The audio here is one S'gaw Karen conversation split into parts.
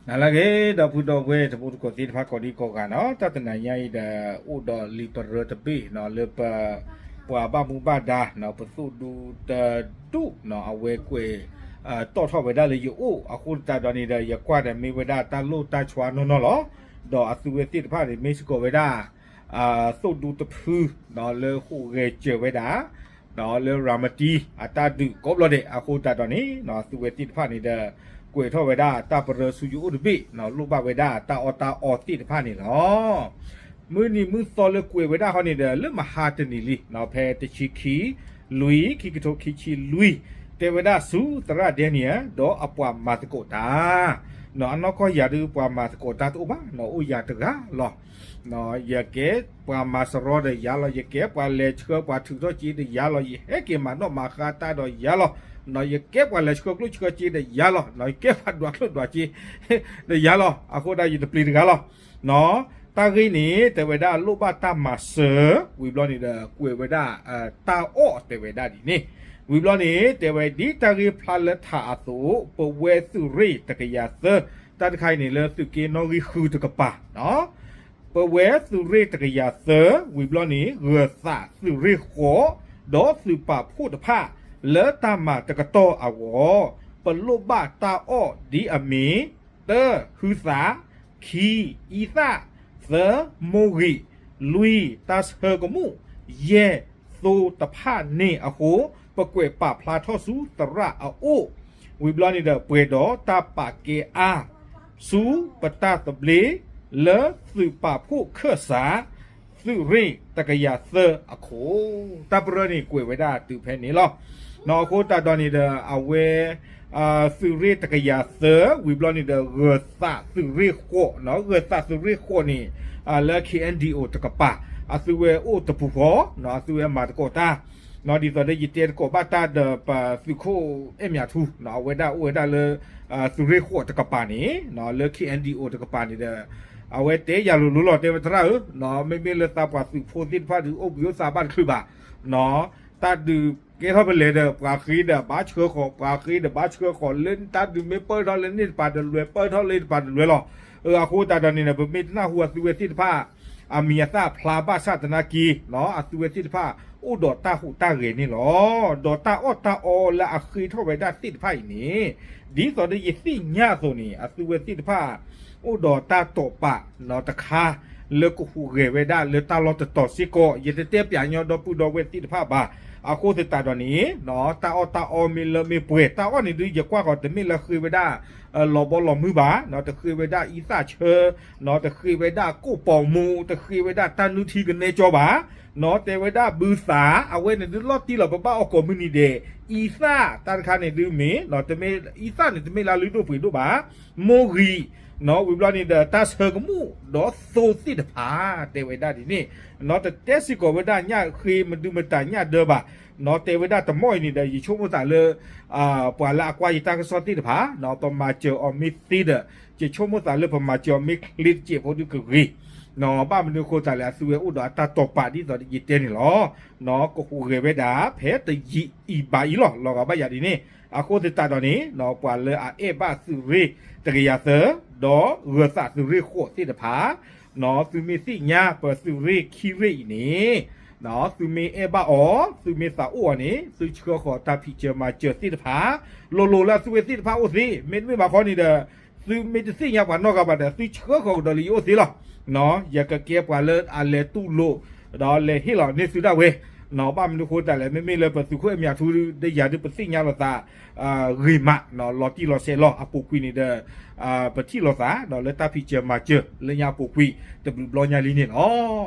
နၤလၢအဂ့ၤ ဒီပုၢ်ဒီဝဲၢ်တံၤသကိးသ့ၣ်တဖၣ်ကိးဒံကိးဂၤနီၤ, တၢ်တနၤညါအံၤဒီး အိၣ်ဒီးလံာ်ပရၢတဘ့ၣ်နီၤ လၢပ ပှၤဘၣ်မူဘၣ်ဒါနီၤ ပသိၣ်ဒူတဒူၣ်နီၤ အဝဲကွဲး တီၣ်ထီၣ်ဝဲဒၣ်လၢယအိၣ် အဃိသတးဒီးန့ၣ်ဒီး ယကွၢ်ဒီးမ့ၢ်ဝဲဒၣ်တၢ်လိၣ်တၢ်ဆီနီၢ်နီၢ်လီၤ. ဒီးအသုဝဲသ့ၣ်တဖၣ်န့ၣ် မ့ၢ်စ့ၢ်ကီးဝဲဒၣ် သိၣ်ဒူတဖုနီၤ လၢဟူးဂဲၤစၢၤဝဲဒၣ် လၢရၤမတံအတၢ်ဒုးကိးဘျီဒဲး အဃိသတးဒီးန့ၣ် အသုဝဲသ့ၣ်တဖၣ်န့ၣ်ဒီး ကွဲးထီၣ်ဝဲဒၣ်တၢ်ပရၢဆူယအိၣ်တဘ့ၣ်နီၤ လိၣ်ဘၣ်ဝဲဒၣ်တၢ်အီၣ်တၢ်အီသ့ၣ်တဖၣ်န့ၣ်လီၤ. မုၢ်နံၤမုၢ်သီလၢကွဲးဝဲဒၣ်ဟီန့ၣ်ဒီး လၢမဟါတနံၤလံနီၤ ဖဲတဆံခံ လွံၢ် ခံကထိခံဆံလွံၢ် တဲဝဲဒၣ်ဆူသရၣ်ဒဲနံၣ်ယဲ ဒီးအပှၤမၤသကိးတၢ် နီၤ အနီၢ်ကီၢ်ယၤဒုးပှၤမၤသကိးတၢ်တအိၣ်ဘၣ်နီၤ အိၣ်ယၤတဂၤလီၤ. ယကဲပှၤမၤစရီဒီးယၤလီၤ, ယကဲပှၤလဲၤဆှၢပှၤထုးထီၣ်စ့ဒီးယၤလီၤ, ယဟဲက့ၤမၤနီၣ်မၤဃါတၢ်ဒီးယၤလီၤ, နီၤ ယကဲပှၤလဲၤဆှၢကျိၣ်ဆှၢစ့ဒီးယၤလီၤ, နီၤ ယကဲပှၤဒွးကျိၣ်ဒွးစ့ ဒီးယၤလီၤ, အဃိဒၣ်ယတပျံၤတဂၤလီၤ. နီၤ တၢ်ဂ့ၢ်န့ၣ် တဲဝဲဒၣ်လိၣ်ဘၣ်တၢ်မၤစၢၤ ဝံၤဘျီန့ၣ်ဒီး ကွဲးဝဲဒၣ် တၢ်အီၣ်တဲဝဲဒၣ်ဒ်န့ၣ်, ဝံၤဘျီန့ၣ် တဲဝဲဒ်တၢ်ဂ့ၢ်ဖျါလၢထးအသိး ပဝဲသုးရ့ၣ်တကယၤသၢ တၢ်တခါအံၤန့ၣ် လၢသုးက့နီၣ်ဂံၢ်ဃုတကပၤနီၤ ပဝဲသုးရ့ၣ်တကယၤသၢ ဝံၤဘျီန့ၣ် ဂၢၤသးသုးရ့ၣ်ဃိး ဒီးသုးပာ်ဖှိၣ်တဖၣ် လၢတၢ်မၤတကတီၢ်အဂီၢ် ပလိၣ်ဘၣ်တၢ်အီၣ်ဒ်အမ့ၢ် တၢ ဟုသး, ခံ အံသၣ်, သၢ မိၢ်ဂံၢ်, လွံၢ် တၢ်ဆၢကမူၣ်, ယဲၢ် သိတဖၣ်န့ၣ်အဃိ ပကွဲးပာ်ဖျါထီၣ်ဆူသရၣ်အအိၣ် ဝံၤဘျီန့ၣ်ဒီး ပှဲၤဒီးတၢ်ပာ်ကဲအါ ဆူပတၢ်သဘျ့ လၢသုးပာ်ဖှိၣ်ခၢၣ်စး သုးရ့ၣ်တကယၤသၢအခိၣ် တၢ်ပရၢန့ၣ်ကွဲးဝဲဒၣ်တုၤဖဲန့ၣ်လီၤ. နီၤ အဃိသတးဒီးန့ၣ်ဒီး အဝဲ သုးရ့ၣ်တကယၤသၢ ဝံၤဘျီန့ၣ်ဒီး ဂၢၤသးသုးရ့ၣ်ဃိးနီၤ ဂၢၤသးသုးရ့ၣ်ဃိးန့ၣ် လၢ ခ့ၣ်အဲၣ်ဒံၣ်အိၣ် တကပၤ အသုဝဲအိၣ်တပူၤဃီနီၤ အသုဝဲမၤသကိးတၢ် နီၤ ဒ်သိးဒီးယတဲသကိးဘၣ်တၢ်ဒီးပသုးခိၣ်အဲၣ်မၠးထူနီၤ အဝဲဒၣ်အိၣ်ဝဲဒၣ်လၢ သုးရ့ၣ်ဃိးတကပၤန့ၣ် လၢ ခ့ၣ်အဲၣ်ဒံၣ်အိၣ် တကပၤန့ၣ်ဒီး အဝဲတဲယၤလိၤလိၤလီၤ တဲဝဲသရၣ်ဧၢ မ့မ့ၢ်လၢသးပှၤသုးဖိသ့ၣ်တဖၣ်ဒုး အိၣ်ဘှံးအိၣ်သါဘၣ်တချုးဘၣ် တၢ်ဒုးကဲထီၣ်ဖဲလဲၣ်ဒီး ပှၤဃ့ဒီးဘၣ်ဆှၢဃီၤ ပှၤဃ့ဒီးဘၣ်ဆှၢဃီၤ လၢတၢ်ဒုးမ့ၢ်ပၢၢ်ထီၣ်လၢန့ၣ်တပၤတလွဲ ပၢၢ်ထီၣ်လၢတပၤတလွဲလီၤ. အဃိသတးဒီးန့ၣ်ဒီး ပမ့ၢ်တနၢ်ဟူအသုဝဲသ့ၣ်တဖၣ် အမံၤအသၣ်ဖျါဘၣ်ဆၣ်သနာ်က့ အသုဝဲသ့ၣ်တဖၣ် အိၣ်ဒီးတၢ်ဟူးတၢ်ဂဲၤန့ၣ်လီၤ. ဒီးတၢ်အီၣ်တၢ်အီလၢအဃ့ထီၣ်ဝဲဒၣ်သ့ၣ်တဖၣ်အံၤန့ၣ် ဒ်သိးဒီးယသ့ၣ်ညါအသိးန့ၣ် အသုဝဲသ့ၣ်တဖၣ် အိၣ်ဒီးတၢ်တိာ်ပာ်နီၤတခါ လၢကဟူးဂဲၤဝဲဒၣ်လၢတၢ်လီၢ်တတီၤစ့ၢ်ကီး ယတတဲပျးညီဒီပုၢ်ဒီဝဲၢ်သ့ၣ်တဖၣ်ဘၣ်. အဃိသတးဒီးန့ၣ် တၢ်အီၣ်တၢ်အီမ့ၢ်လၢမ့ၢ်ပှဲၤ တၢ်အီၣ်န့ၣ်ဒုး ယကွၢ်ဃီၤတမ့ၢ်လၢဃ့ဝဲဒၣ် လီၤဘီလီၤမုၢ်ဘၣ် တဃ့ဝဲဒၣ်အံသၣ်ဆၢ တဃ့ဝဲဒၣ်ကိၣ်ပီၤမူ တဃ့ဝဲဒၣ်တၢ်နုၢ်ထံကနဲကၠီဘၣ် နီၤ တဲဝဲဒၣ်ဘုသး အဝဲန့ၣ်ဒုးလီၤတံၢ်လီၤ ပဘၣ်အီၣ်ကိးမုၢ်နံၤဒဲး အံသၣ် တၢ်တခါန့ၣ်ဒုးမ့ၢ် တမ့ၢ် အံသၣ်န့ၣ် တမ့ၢ်လၢအလုၢ်ဒိၣ်ပှ့ၤဒိၣ်ဘၣ် မိၢ်ဂံၢ် နီၤ ဝံၤဘျီန့ၣ်ဒီး တၢ်ဆၢကမူၣ် ဒီးသိသ့ၣ်တဖၣ် တဲဝဲဒၣ်ဒ်န့ၣ် နီၤ တတဲစ့ၢ်ကီးဝဲဒၣ်ညၣ်ဃ့မဒုမတၤညၣ်ဒၢဘၣ် နီၤ တဲဝဲဒၣ်တမီၢ်အံၤန့ၣ်ဒီး ယဆိကမိၣ်သးလၢ ပှၤလၢအကွၢ်ယတၢ်ကစီၣ်သ့ၣ်တဖၣ် နီၤ ပမၤစၢၤအီၤမ့ၢ်သ့ဒီး ယဆိကမိၣ်သးလၢပမၤစၢၤအီၤမ့ၢ်ချ့တစဲးဖိဒုးကဂ့ၤ နီၤ ဘၣ်မနုၤအဃိသတးလဲၣ် အသုဝဲအိၣ်ဒီးအတၢ်တိာ်ပာ်ဒ်သိးဒီးယတဲန့ၣ်လီၤ. နီၤ ကဟူးဂဲၤဝဲဒၣ်ဖဲတယံာ်အံၤဘၣ်အံၤလီၤ လီၤဂာ်ဘၣ်ယၤဒ်န့ၣ် အဃိသတးဒီးန့ၣ် နီၤ ပှၤလၢအအဲၣ်ဘၣ်သုးရ့ၣ်တကယၤသၢ ဒီးဂၢၤသးသုးရ့ၣ်ဃိးသ့ၣ်တဖၣ် နီၤ သုမ့ၢ်သ့ၣ်ညါပသုးရ့ၣ်ခံရ့ၣ်အံၤန့ၣ် သုမ့ၢ်အဲၣ်ဘၣ်အီၤ သုမ့ၢ်သးအိၣ်အီၤန့ၣ် သုဆှၢဃီၤတၢ်ဖံးစၢၤမၤစၢၤသ့ၣ်တဖၣ် လိၤလိၤလၢအသုဝဲသ့ၣ်တဖၣ်အိၣ်သ့ မ့တမ့ၢ်ဘၣ်ဃီန့ၣ်ဒီး သုမ့ၢ်တသ့ၣ်ညါပှၤနီတဂၤဘၣ်ဒီး သုဆှၢဃီၤကဒီးလၢယအိၣ်သ့လီၤ. နီၤ ယကကဲပှၤလၢအလဲၤတူၢ်လိာ် ဒီးလဲၤဟ့ၣ်လီၤန့ၢ်သုဒၣ်ဝဲ နီၤ ဘၣ်မနုၤအဃိသတးလဲၣ် မ့မ့ၢ်လၢပသုးခိၣ်အဲၣ်မၠးထူ ဒီးယၤဒုးပသ့ၣ်ညါလိာ်သး ဂ့ၤမး နီၤ လီၤတံၢ်လီၤဆဲးလီၤ အပူၤကွံာ်န့ၣ်ဒီး ပထံၣ်လိာ်သး ဒီးလၢတၢ်ဖံးစၢၤမၤစၢၤ လၢညါအပူၤကွံာ် တဘျုးဘျီညါလံန့ၣ်လီၤ.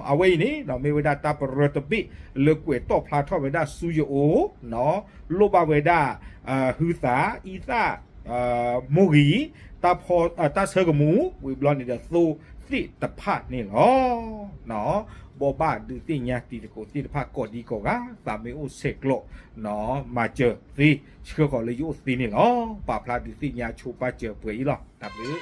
အဝဲအံၤန့ၣ် နီၤ မ့ၢ်ဝဲဒၣ်တၢ်ပရၢတဘ့ၣ် လၢကွဲးတီၣ်ဖျါထီၣ်ဝဲဒၣ်ဆူယအိၣ် နီၤ လိၣ်ဘၣ်ဝဲဒၣ် ဟုသၣ် အံသၣ် မိၢ်ဂံၢ် တၢ်ဆၢကမူၣ် ဝံၤဘျီန့ၣ်ဒီးသိသ့ၣ်တဖၣ်န့ၣ်လီၤ. နီၤ ဘိးဘၣ်ဒုးသ့ၣ်ညါတံၤသကိးသ့ၣ်တဖၣ်ကိးဒံကိးဂၤ သးမ့ၢ်အိၣ်ဆဲးကျိး နီၤ မၤစၢၤသ့ ဆှၢဃီၤလၢယအိၣ်သ့န့ၣ်လီၤ. ပာ်ဖျါဒုးသ့ၣ်ညါဆိပာ်စၢၤပှဲၤအံၤလီၤ. တၢ်ဘျုး